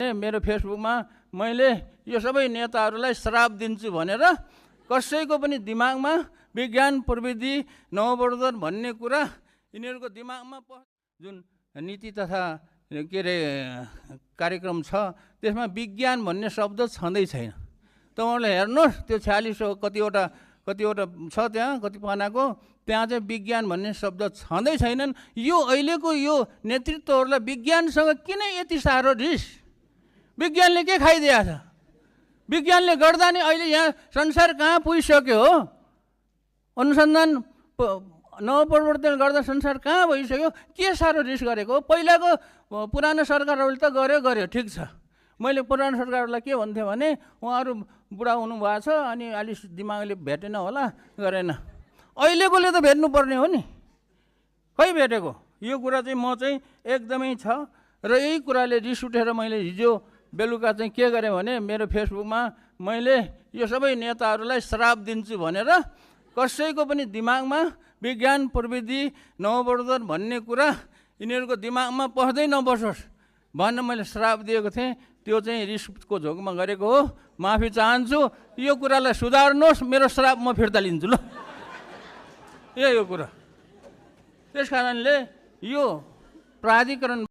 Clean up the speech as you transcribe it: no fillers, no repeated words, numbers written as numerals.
मेरो फेसबुकमा मैले यो सबै नेताहरूलाई श्राप दिन्छु भनेर कसैको पनि दिमागमा विज्ञान प्रविधि नवप्रवर्तन भन्ने कुरा यिनीहरूको दिमागमा जुन नीति तथा के अरे कार्यक्रम छ त्यसमा विज्ञान भन्ने शब्द छँदै छैन। तपाईँहरूले हेर्नुहोस् त्यो 46 कतिवटा छ त्यहाँ कति पानाको त्यहाँ चाहिँ विज्ञान भन्ने शब्द छँदै छैनन्। यो अहिलेको यो नेतृत्वहरूलाई विज्ञानसँग किन यति साह्रो रिस? विज्ञानले के खाइदिएको छ? विज्ञानले गर्दा नि अहिले यहाँ संसार कहाँ पुगिसक्यो हो? अनुसन्धान नवप्रवर्तन गर्दा संसार कहाँ भइसक्यो? के साह्रो रिस गरेको? पहिलाको पुरानो सरकारहरूले त गर्यो ठिक छ। मैले पुरानो सरकारहरूलाई के भन्थेँ भने उहाँहरू बुढा हुनुभएको छ अनि अलि दिमागले भेटेन होला गरेन। अहिलेकोले त भेट्नुपर्ने हो नि, खै भेटेको? यो कुरा चाहिँ म चाहिँ एकदमै छ। र यही कुराले रिस उठेर मैले हिजो बेलुका चाहिँ के गरेँ भने मेरो फेसबुकमा मैले यो सबै नेताहरूलाई श्राप दिन्छु भनेर कसैको पनि दिमागमा विज्ञान प्रविधि नवप्रवर्तन भन्ने कुरा यिनीहरूको दिमागमा पस्दै नबसोस् भनेर मैले श्राप दिएको थिएँ। त्यो चाहिँ रिसको झोकमा गरेको हो। माफी चाहन्छु। यो कुरालाई सुधार्नुहोस्, मेरो श्राप म फिर्ता लिन्छु ल। यो कुरा त्यस कारणले यो प्राधिकरण